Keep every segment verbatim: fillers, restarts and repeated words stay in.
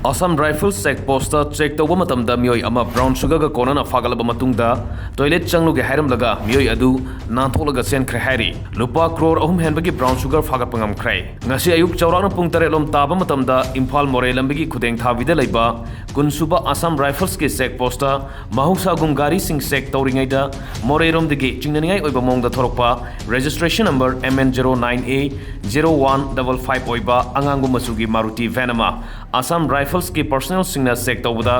Assam Rifles check post ꯇ check ꯇꯧꯕ ꯃꯇꯝꯗ ꯃꯤꯑꯣꯏ ꯑꯃ brown sugar ꯒ ꯀꯣꯟꯅꯅ ꯐꯥꯒꯠꯂꯕ ꯃꯇꯨꯡꯗ toilet ꯆꯪꯂꯨꯒꯦ ꯍꯥꯏꯔꯝꯂꯒ ꯃꯤꯑꯣꯏ ꯑꯗꯨ ꯅꯥꯟꯊꯣꯛꯂꯒ ꯆꯦꯟꯈ꯭ꯔꯦ ꯍꯥꯏꯔꯤ꯫ ꯂꯨꯄꯥ ꯀ꯭ꯔꯣꯔ ꯑꯍꯨꯝ ꯍꯦꯟꯕꯒꯤ brown sugar ꯐꯥꯒꯠꯄ ꯉꯝꯈ꯭ꯔꯦ꯫ ꯉꯁꯤ ꯑꯌꯨꯛ ꯆꯥꯎꯔꯥꯛꯅ ꯄꯨꯡ ꯇꯔꯦꯠ ꯂꯣꯝ ꯇꯥꯕ ꯃꯇꯝꯗ ꯏꯝꯐꯥꯜ ꯃꯣꯔꯦ ꯂꯝꯕꯤꯒꯤ ꯈꯨꯗꯦꯡ ꯊꯥꯕꯤꯗ ꯂꯩꯕ ꯀꯨꯟꯁꯨꯕ Assam Rifles ꯀꯤ check post ꯇ ꯃꯍꯧꯁꯥꯒꯨꯝ ꯒꯥꯔꯤꯁꯤꯡ check ꯇꯧꯔꯤꯉꯩꯗ ꯃꯣꯔꯦꯔꯣꯝꯗꯒꯤ ꯆꯤꯡꯅꯅꯤꯡꯉꯥꯏ ꯑꯣꯏꯕ ꯃꯑꯣꯡꯗ ꯊꯣꯔꯛꯄ registration number M N zero nine A zero one double five ꯑꯣꯏꯕ ꯑꯉꯥꯡꯕ ꯃꯆꯨꯒꯤ Maruti van ꯑꯃ Assam Rifles ꯀꯤ personnel ꯁꯤꯡꯅ check ꯇꯧꯕꯗ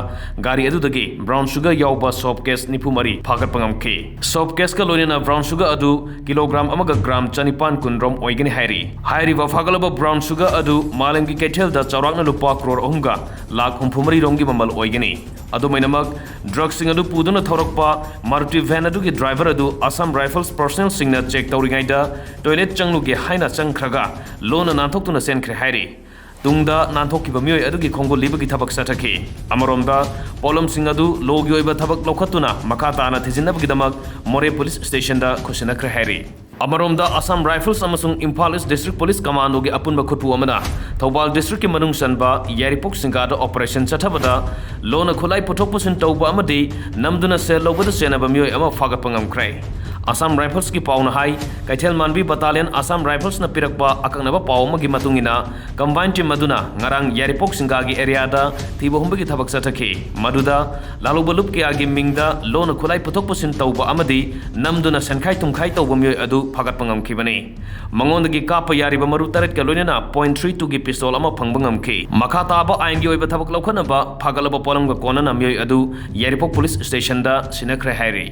ꯒꯥꯔꯤ ꯑꯗꯨꯗꯒꯤ brown sugar ꯌꯥꯎꯕ soap case ꯅꯤꯐꯨ ꯃꯔꯤ ꯐꯥꯒꯠꯄ ꯉꯝꯈꯤ꯫ Soap case ꯀ ꯂꯣꯏꯅꯅ brown sugar ꯑꯗꯨ ꯀꯤꯂꯣꯒ꯭ꯔꯥꯝ ꯑꯃꯒ ꯒ꯭ꯔꯥꯝ ꯆꯅꯤꯄꯥꯟ ꯀꯨꯟ ꯔꯣꯝ ꯑꯣꯏꯒꯅꯤ ꯍꯥꯏꯔꯤ꯫ ꯍꯥꯏꯔꯤꯕ ꯐꯥꯒꯠꯂꯕ brown sugar ꯑꯗꯨ ꯃꯥꯂꯦꯝꯒꯤ ꯀꯩꯊꯦꯜꯗ ꯆꯥꯎꯔꯥꯛꯅ ꯂꯨꯄꯥ ꯀ꯭ꯔꯣꯔ ꯑꯍꯨꯝꯒ ꯂꯥꯈ ꯍꯨꯝꯐꯨ ꯃꯔꯤ ꯔꯣꯝꯒꯤ ꯃꯃꯜ ꯑꯣꯏꯒꯅꯤ꯫ ꯑꯗꯨꯃꯥꯏꯅꯃꯛ, drugs ꯁꯤꯡ ꯑꯗꯨ ꯄꯨꯗꯨꯅ ꯊꯧꯔꯛꯄ Maruti van ꯑꯗꯨꯒꯤ driver ꯑꯗꯨ Assam Rifles personnel ꯁꯤꯡꯅ check ꯇꯧꯔꯤꯉꯩꯗ toilet ꯆꯪꯂꯨꯒꯦ ꯍꯥꯏꯅ ꯆꯪꯈ꯭ꯔꯒ ꯂꯣꯟꯅ ꯅꯥꯟꯊꯣꯛꯇꯨꯅ ꯆꯦꯟꯈ꯭ꯔꯦ ꯍꯥꯏꯔꯤ꯫ ꯇꯨꯡꯗ ꯅꯥꯟꯊꯣꯛꯈꯤꯕ ꯃꯤꯑꯣꯏ ꯑꯗꯨꯒꯤ ꯈꯣꯡꯒꯨꯜ ꯂꯤꯕꯒꯤ ꯊꯕꯛ ꯆꯠꯊꯈꯤ꯫ ꯑꯃꯔꯣꯝꯗ, ꯄꯣꯠꯂꯝꯁꯤꯡ ꯑꯗꯨ law ꯒꯤ ꯑꯣꯏꯕ ꯊꯕꯛ ꯂꯧꯈꯠꯇꯨꯅ ꯃꯈꯥ ꯇꯥꯅ ꯊꯤꯖꯤꯟꯅꯕꯒꯤꯗꯃꯛ ꯃꯣꯔꯦ police station ꯗ ꯈꯨꯠꯁꯤꯟꯅꯈ꯭ꯔꯦ ꯍꯥꯏꯔꯤ꯫ ꯑꯃꯔꯣꯝꯗ, Assam Rifles ꯑꯃꯁꯨꯡ Imphal East District Police Commando ꯒꯤ ꯑꯄꯨꯟꯕ ꯈꯨꯠꯄꯨ ꯑꯃꯅ ꯊꯧꯕꯥꯜ district ꯀꯤ ꯃꯅꯨꯡ ꯆꯟꯕ ꯌꯥꯏꯔꯤꯄꯣꯛ ꯁꯤꯡꯒꯥꯗ operation ꯆꯠꯊꯕꯗ ꯂꯣꯟꯅ ꯈꯨꯠꯂꯥꯏ ꯄꯨꯊꯣꯛ ꯄꯨꯁꯤꯟ ꯇꯧꯕ ꯑꯃꯗꯤ ꯅꯝꯗꯨꯅ ꯁꯦꯜ ꯂꯧꯕꯗ ꯆꯦꯟꯅꯕ ꯃꯤꯑꯣꯏ ꯑꯃ ꯐꯥꯒꯠꯄ ꯉꯝꯈ꯭ꯔꯦ꯫ Assam Rifles ꯀꯤ ꯄꯥꯎꯅ ꯍꯥꯏ, ꯀꯩꯊꯦꯜ ꯃꯥꯟꯕꯤ battalion Assam Rifles ꯅ ꯄꯤꯔꯛꯄ ꯑꯀꯛꯅꯕ ꯄꯥꯎ ꯑꯃꯒꯤ ꯃꯇꯨꯡ ꯏꯟꯅ, combined team ꯑꯗꯨꯅ ꯉꯔꯥꯡ ꯌꯥꯏꯔꯤꯄꯣꯛ ꯁꯤꯡꯒꯥꯒꯤ area ꯗ ꯊꯤꯕ ꯍꯨꯝꯕꯒꯤ ꯊꯕꯛ ꯆꯠꯊꯈꯤ꯫ ꯃꯗꯨꯗ ꯂꯥꯜꯍꯧꯕ ꯂꯨꯞ ꯀꯌꯥꯒꯤ ꯃꯤꯡꯗ ꯂꯣꯟꯅ ꯈꯨꯠꯂꯥꯏ ꯄꯨꯊꯣꯛ ꯄꯨꯁꯤꯟ ꯇꯧꯕ ꯑꯃꯗꯤ ꯅꯝꯗꯨꯅ ꯁꯦꯟꯈꯥꯏ ꯊꯨꯝꯈꯥꯏ ꯇꯧꯕ ꯃꯤꯑꯣꯏ ꯑꯗꯨ ꯐꯥꯒꯠꯄ ꯉꯝꯈꯤꯕꯅꯤ꯫ ꯃꯉꯣꯟꯗꯒꯤ ꯀꯥꯞꯄ ꯌꯥꯔꯤꯕ ꯃꯔꯨ ꯇꯔꯦꯠꯀ ꯂꯣꯏꯅꯅ point three two ꯒꯤ pistol ꯑꯃ ꯐꯪꯕ ꯉꯝꯈꯤ꯫ ꯃꯈꯥ ꯇꯥꯕ ꯑꯥꯏꯟꯒꯤ ꯑꯣꯏꯕ ꯊꯕꯛ ꯂꯧꯈꯠꯅꯕ ꯐꯥꯒꯠꯂꯕ ꯄꯣꯠꯂꯝꯒ ꯀꯣꯟꯅꯅ ꯃꯤꯑꯣꯏ ꯑꯗꯨ ꯌꯥꯏꯔꯤꯄꯣꯛ police station ꯗ ꯁꯤꯟꯅꯈ꯭ꯔꯦ ꯍꯥꯏꯔꯤ꯫